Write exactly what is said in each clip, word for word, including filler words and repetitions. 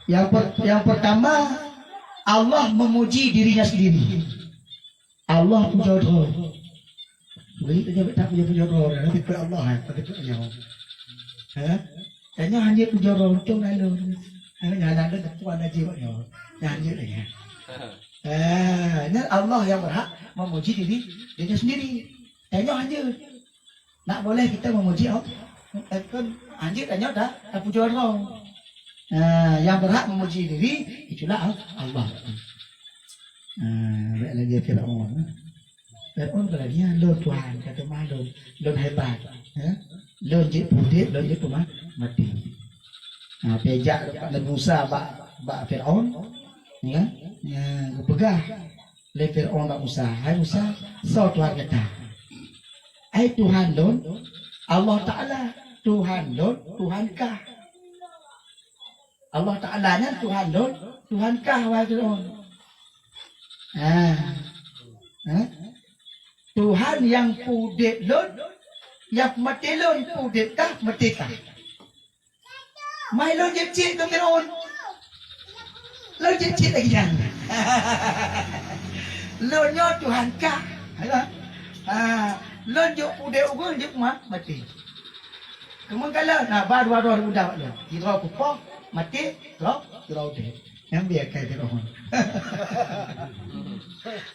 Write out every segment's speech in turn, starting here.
Yang per-, yang pertama, Allah memuji dirinya sendiri. Allah pujoe droe. Beri tu je tak pujoe-pujoe droe, nanti pun Allah, eh, tapi pun nyawa. Ha? Tanya hanya pujoe droe, untung lalu. Ha, nyawa lalu, tak puan lagi buat nyawa. Nyan je lagi. Ha, nyan Allah yang berhak memuji diri, dirinya sendiri. Tanya hanya. Nak boleh kita memuji Allah? Eh, kan, anjir tanya dah, dah pujoe droe. Ha, yang berhak memuji diri, itulah Allah. Ha, baik lagi Firaun. Firaun kata dia, "Lôn Tuhan, kata mah lôn, lôn hebat. Ya? Lôn jeuet peuudép, lôn jeuet peuma-, maté." Ha, pih jak Nabi Musa bak, bak Firaun, ya, ya, geupeugah lé Firaun bak Musa, "Hai Musa, soe Tuhan gata?" "Hai Tuhan lôn, Allah Taala, Tuhan lôn, Tuhan kah." Allah Taala nyan Tuhan lôn, Tuhan kah, wahai Firaun. Ha. Ha? Tuhan nyang peuudép lôn, nyang peumaté lôn, peuudép kah, maté kah. Mai lôn jeuet cit keu Firaun. Lôn jeuet cit lagi nyan. Lôn nyoe Tuhan kah. Ha. Lôn jeuet peuudép ubeut, jeuet ma-, maté. Keumeukalan, na ba dua droe udah bak lôn. Sidroe kupoh, maté, sidroe, sidroe udép. Nyang biasa keu droe.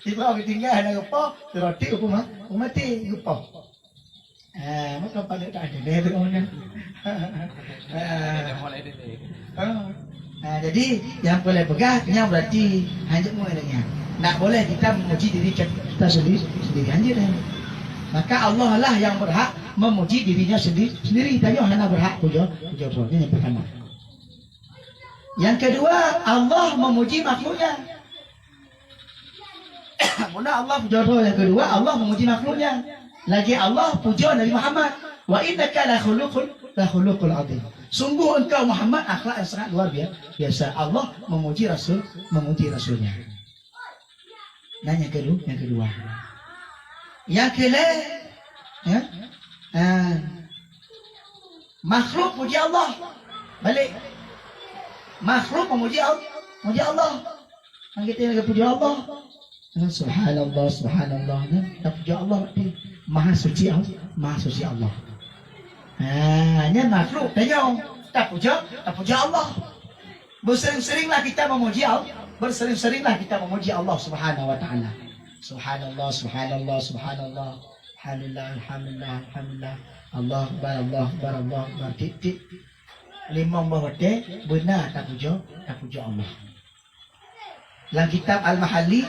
Sidroe geutinggai hana geupoh, sidroe tik huköm ma-, huköm maté geupoh. Ah, maka pada tak ada deh droe nyan. Ah. Ah. Ah, jadi, nyang boleh peugah, nyang berarti hanya mulai dengan. Nak boleh kita memuji diri kita sendiri, sendiri hanya deh. Maka Allah lah yang berhak memuji dirinya sendiri, sendiri. Tanyoe hana berhak pujoe, pujoe droe. Ini yang pertama. Yang kedua, Allah memuji makhluknya. Muna Allah pujoe droe, yang kedua, Allah memuji makhluknya. Lagi Allah pujoe Nabi Muhammad, "Wa innaka la khuluqul, la khuluqul azim." Sungguh engkau Muhammad akhlak yang sangat luar bia-, biasa. Allah memuji Rasul, memuji Rasulnya. Dan yang kedua, yang kedua. Yang kele, ya? Ah. Makhluk puji Allah. Balik. Makhluk memuji Allah, puji Allah. Kan kita yang puji Allah. Ah, subhanallah, subhanallah. Kan? Tak puji Allah berarti maha suci Allah, maha suci Allah. Ah, nyan makhluk tanyong. Tak puji, tak puji Allah. Bersering-seringlah kita memuji Allah. Bersering-seringlah kita memuji Allah Subhanahu wa Taala. Subhanallah, subhanallah, subhanallah. Alhamdulillah, alhamdulillah, alhamdulillah. Allah Akbar, Allah Akbar, Allah Akbar. Tiep-tiep limong boh watèe beuna tapujoe, tapujoe Allah. Lam kitab Al-Mahalli,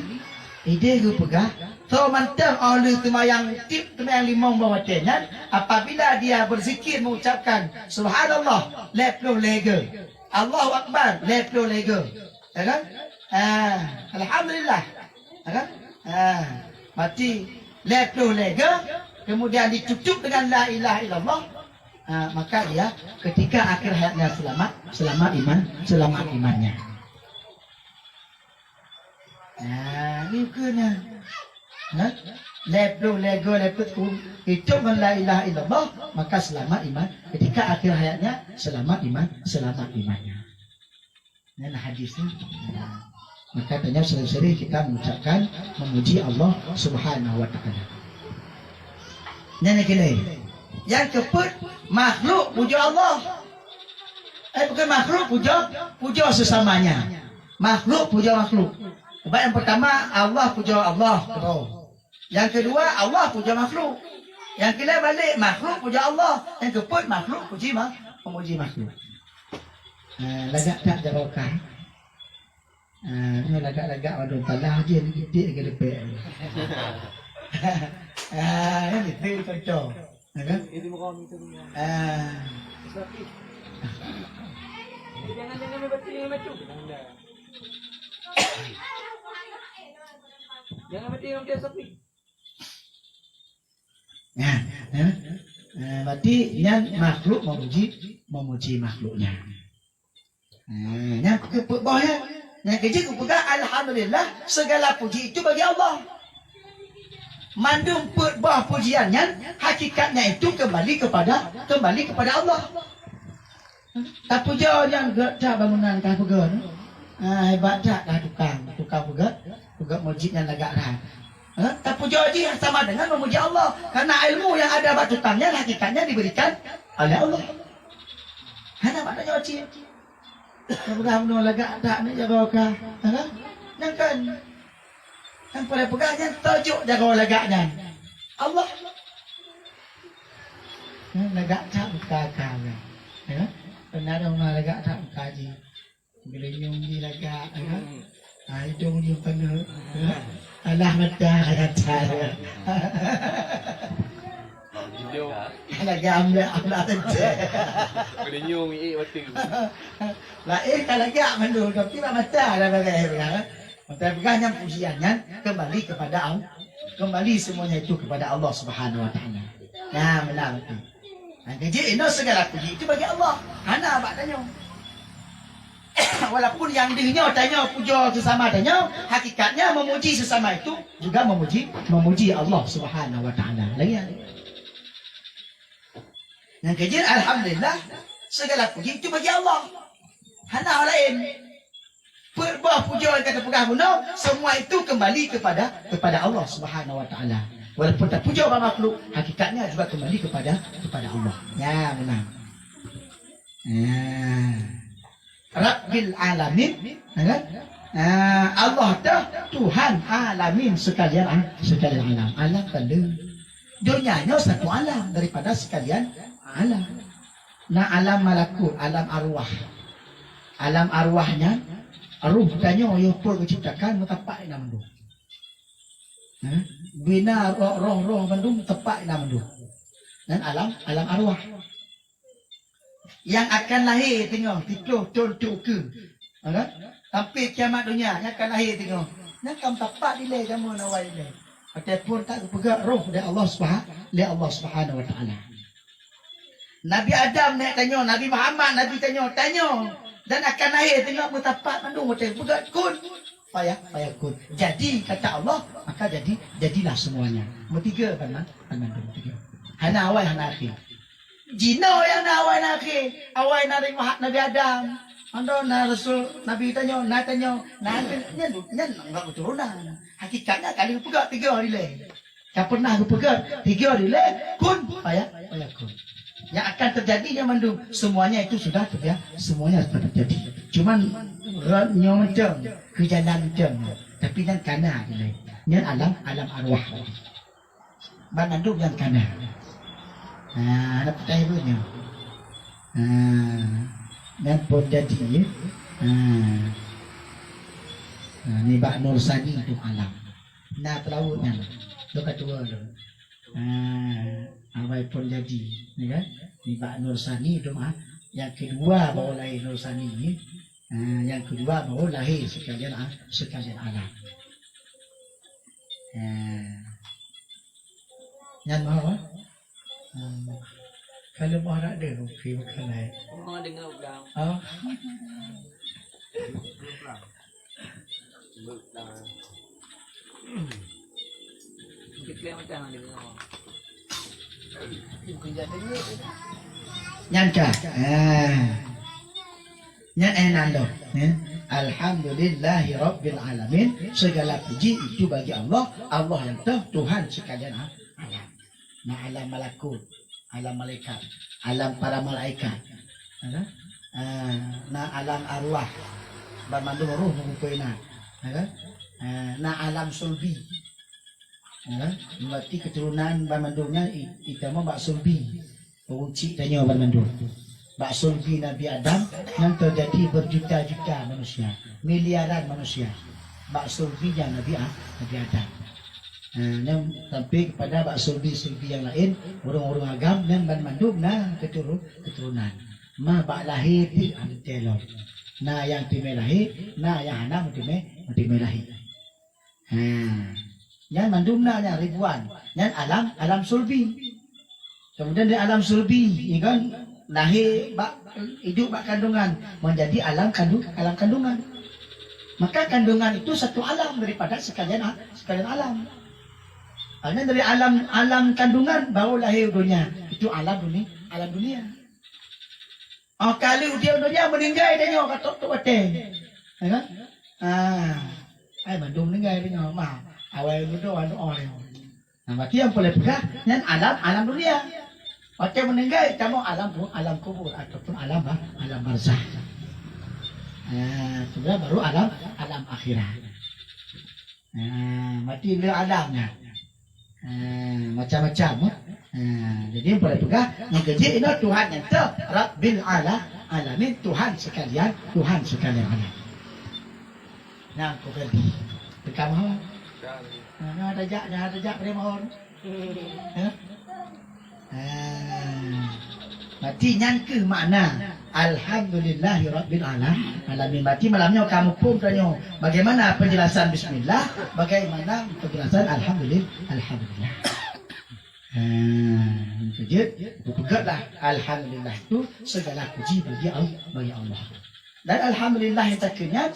idéh geupeugah, soe mantong óh lheueh seumayang tiep seumayang limong boh watèe nyan, apabila dia berzikir mengucapkan subhanallah lhèe ploh lhèe go, Allahu Akbar lhèe ploh lhèe go, ya kan? Ah, alhamdulillah. Ya kan? Ah, berarti lhèe ploh lhèe go, kemudian ditutup dengan la ilaha illallah, ah, maka dia ketika akhir hayatnya selamat, selamat iman, selamat imannya. Ah, ni kena. Ha? Lhèe ploh lhèe go, lhèe ploh, hitung dengan la ilaha illallah, maka selamat iman. Ketika akhir hayatnya, selamat iman, selamat imannya. Nyan hadis ni. Maka tanyoe sering-sering kita mengucapkan memuji Allah Subhanahu wa Taala. Nyan nyang keunoe. Nyang keupeuet, makhluk pujoe Allah. Eh, bukan makhluk pujoe, pujoe seusamanya. Makhluk pujoe makhluk. Sebab nyang pertama, Allah pujoe Allah. Keudroe. Nyang keudua, Allah pujoe makhluk. Nyang keulhèe balek, makhluk pujoe Allah. Nyang keupeuet, makhluk puji ma-, memuji makhluk. Ah, lagak that jaroe kah? Ah, nyoe lagak-lagak wadong talah jih, tiek-tiek geuleupek. Ah, nyan itu contoh. Ya kan? Ah. Jangan, jangan main batu, jangan main batu. Jangan mati dengan dia sapi. Nah, ya. Nah, berarti nyan makhluk memuji, memuji makhluknya. Nah, nyan keupeuet boh ya. Nyan keuh jeuet geupeugah, alhamdulillah, segala puji itu bagi Allah. Mandum peuet boh pujian nyan, hakikatnya itu kembali kepada, kembali kepada Allah. Tapujoe nyan gét that bangunan ka peugét. Ah, hebat that lah tukang, tukang peugét, peugét meuseujid nyan lagak that. Ha? Tapujoe jih sama dengan memuji Allah. Karena ilmu yang ada bak tukang nyan hakikatnya diberikan oleh Allah. Hana bak tanyoe cit. Peugah bunoe lagak that ni jaroe ka. Ha? Nyan kan. Nyang paleng peugah nyan tajok jaroe lagak nyan. Allah. Nyan lagak that muka ka. Ya? Benar orang lagak that muka jih. Geulinyueng jih lagak, ya? Ah, idong jih paneuk, ya? Alah mata kata, ya? Idong. Lagak amlak, amlak teuntèe. Geulinyueng iék bateue. Laén ka lagak mandum, tapi bak mata dah bagai, ya? Maka peugah nyan pujian nyan kembali kepada Allah. Kembali semuanya itu kepada Allah Subhanahu wa Taala. Nah, benar tu. Nah, jadi, inoe segala puji itu bagi Allah. Hana bak tanyoe. Walaupun nyang deuh nyoe tanyoe pujoe sesama tanyoe, hakikatnya memuji sesama itu juga memuji memuji Allah Subhanahu wa Taala. Lagi. Nyang keujeuet, alhamdulillah, segala puji itu bagi Allah. Hana orang lain. Peue boh pujoe nyang ka tapeugah bunoe, semua itu kembali kepada kepada Allah Subhanahu wa Taala. Walaupun tapujoe bak makhluk, hakikatnya juga kembali kepada kepada Allah. Ya, benar. Ya. Rabbil alamin, ya kan? Ah, Allah dah Tuhan alamin sekalian, ah, sekalian alam. Alam kan dia. Dunia nyoe satu alam daripada sekalian alam. Na alam malakut, alam arwah. Alam arwah nyan, ruh tanyoe yoh pun geuciptakan meutapak inan mandum. Ha? Bina roh-roh mandum tepak inan mandum. Nyan alam alam arwah. Nyang akan lahé teungoh siplôh thon teuk ukeue. Ha kan? Sampai kiamat dunia nyang akan lahé teungoh. Nyan ka meusapat dilèe jameun awai ilèe. Ataupun ka geupeugah roh lé Allah Subha-, lé Allah Subhanahu wa Taala. Nabi Adam nèk tanyoe, Nabi Muhammad Nabi tanyoe, tanyoe dan akan lahé teungoh meusapat mandum watèe geupeugah kun faya-, fayakun. Jadi kata Allah, maka jadi jadilah semuanya. Meutige ban man-, ban mandum tiga. Hana awai hana akhé. Jinoe nyang na awai na akhé. Awai na Nabi Muha-, Nabi Adam. Mandum na Rasul, Nabi tanyoe, na tanyoe, na nyan, nyan, nyan anggota keturunan. Hakikatnya ka lheueh geupeugah tiga dilèe. Ka pernah geupeugah tiga dilèe, kun faya-, fayakun. Yang akan terjadi nyan mandum, semuanya itu sudah terja-, semuanya sudah terjadi. Cuman, nyoe macam, keu jalan macam. Tapi nyan kana dilèe. Nyan alam, alam arwah. Ban mandum nyang kana. Ha, na peutai buet nyoe. Ha, nyan pun jadi, ya. Ha. Ha, nibak Nur Sani tu alam. Na peulaweuet nyan. Tu ka tuwo tu. Ha, awai pun jadi, ya kan? Nibak Nur Sani tu, ha. Nyang keudua baru lahé Nur Sani, ya. Ha, nyang keudua baru lahé sekalian, ha, sekalian alam. Ha. Nyan mau, ha? Hmm. Kalau mau nak deh, okey, bukan naik. Oh, dengar ulang. Ha? Ulang. Kita macam mana dengar? Bukan jadi. Nyan ka. Ha. Nyan eh nan doh, ya. Alhamdulillahirabbil alamin. Segala puji itu bagi Allah, Allah yang tu-, Tuhan sekalian, ha, alam. Na alam malakut, alam malaikat, alam para malaikat. Ya kan? Ah, na alam arwah, ban mandum roh meukukui na. Ya kan? Ah, na alam sulbi. Ya kan? Berarti keturunan ban mandum nyan i-, itamong bak sulbi. Ureueng chik tanyoe ban mandum. Bak sulbi Nabi Adam, nyan teujadi berjuta-juta manusia, miliaran manusia. Bak sulbi nyan Nabi A-, Nabi Adam. Ha, nyan sampai kepada bak sulbi-sulbi nyang laén, ureueng-ureueng agam nyan ban mandum na keturun-, keturunan. Ma bak lahé teuk han teuntèe lom. Na nyang teumé lahé, na nyang hana meuteumé, meuteumé lahé. Ha. Nyan mandum na nyan ribuan. Nyan alam, alam sulbi. Kemudian dari alam sulbi, ya kan, lahé bak, idup bak kandungan, menjadi alam kandung-, alam kandungan. Maka kandungan itu satu alam daripada sekalian a-, sekalian alam. Karena dari alam, alam kandungan baru lahé dunia. Itu alam dunia, alam dunia. Oh, kali udah dunia meninggai dia nyoh, katok tu watèe. Ya kan? Ah, ai mandum meninggai dia nyoh, mah. Awai udah anu orang. Nah, berarti nyang boleh peugah nyan alam, alam dunia. Watèe meninggai, kamoe alam, alam kubur ataupun alam ba-, alam barzakh. Ah, sebenarnya baru alam, alam akhirat. Ah, mati le alam nyan. Ah, macam-macam, eh. Ah, jadi boleh peugah, nyang keujeuet inoe Tuhan nyang teuh, Rabbil ala-, alamin, Tuhan sekalian, Tuhan sekalian alam. Nyan keu tadi. Teuka mohon. Nah, nah, tajak, nah, tajak pada mohon. Ya? Ah. Berarti nyan keuh makna alhamdulillahirabbil ala-, alamin. Berarti malam nyoe kamoe phon tanyoe, bagaimana penjelasan bismillah, bagaimana penjelasan alhamdulillah, alhamdulillah. Ah, beujeuet, beupeugah lah alhamdulillah itu segala puji bagi Allah, bagi Allah. Dan alhamdulillah nyang takheun nyan,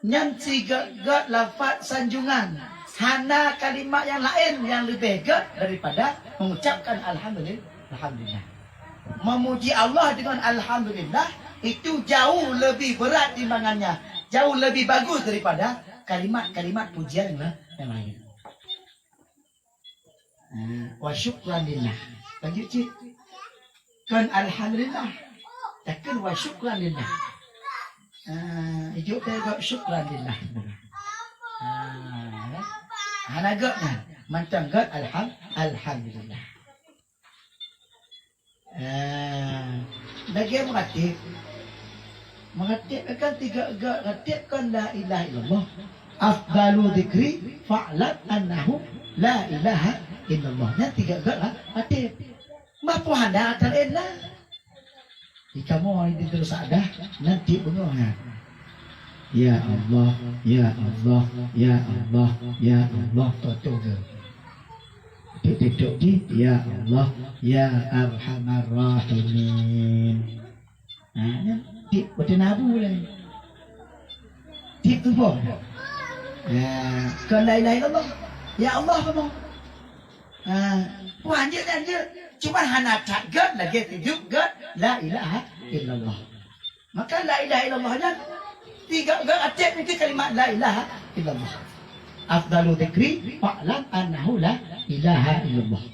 nyan sigét-gét lafaz sanjungan. Hana kalimat nyang laén nyang leubeh gét daripada mengucapkan alhamdulil-, alhamdulillah. Memuji Allah dengan alhamdulillah itu jauh lebih berat timbangannya, jauh lebih bagus daripada kalimat-kalimat pujian yang la-, yang lain. Ah, wa syukran lillah. Lanjut cit. Kon alhamdulillah. Takheun wa syukran lillah. Ah, ijok teuh gét syukran lillah. Ah, hana gét nyan. Mantong gét alham-, alhamdulillah. Ah, lagèe meuratib. Meuratib kan tiga gét, ratib kan la ilaha illallah. Afdalu dzikri fa'lam annahu la ilaha illallah. Nyan tiga gét lah, ratib. Meupuhanda akan enak. Di kamoe di terus ada, nanti beungoh nyan. Ya Allah, ya Allah, ya Allah, ya Allah, toto gét. Tiep-tiep di, ya Allah, ya Arhamar Rahimin. Ha, nyan tiep beuteunabu lé. Tiep tuboh. Ya, kon la ilaha illallah. Ya Allah kamoe. Ha, wah, anjeuk, anjeuk. Cuma hana that gét lagèe tujoh gét la ilaha illallah. Maka la ilaha illallah nyan tiga gét, até mungkin kalimat la ilaha illallah. Afdalu dzikri fa'lam annahu la ilaha illallah.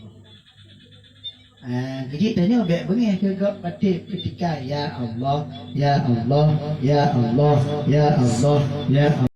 Ah, jadi tanyoe bèk beungèh keu gét batin ketika, ya Allah, ya Allah, ya Allah, ya Allah, ya Allah.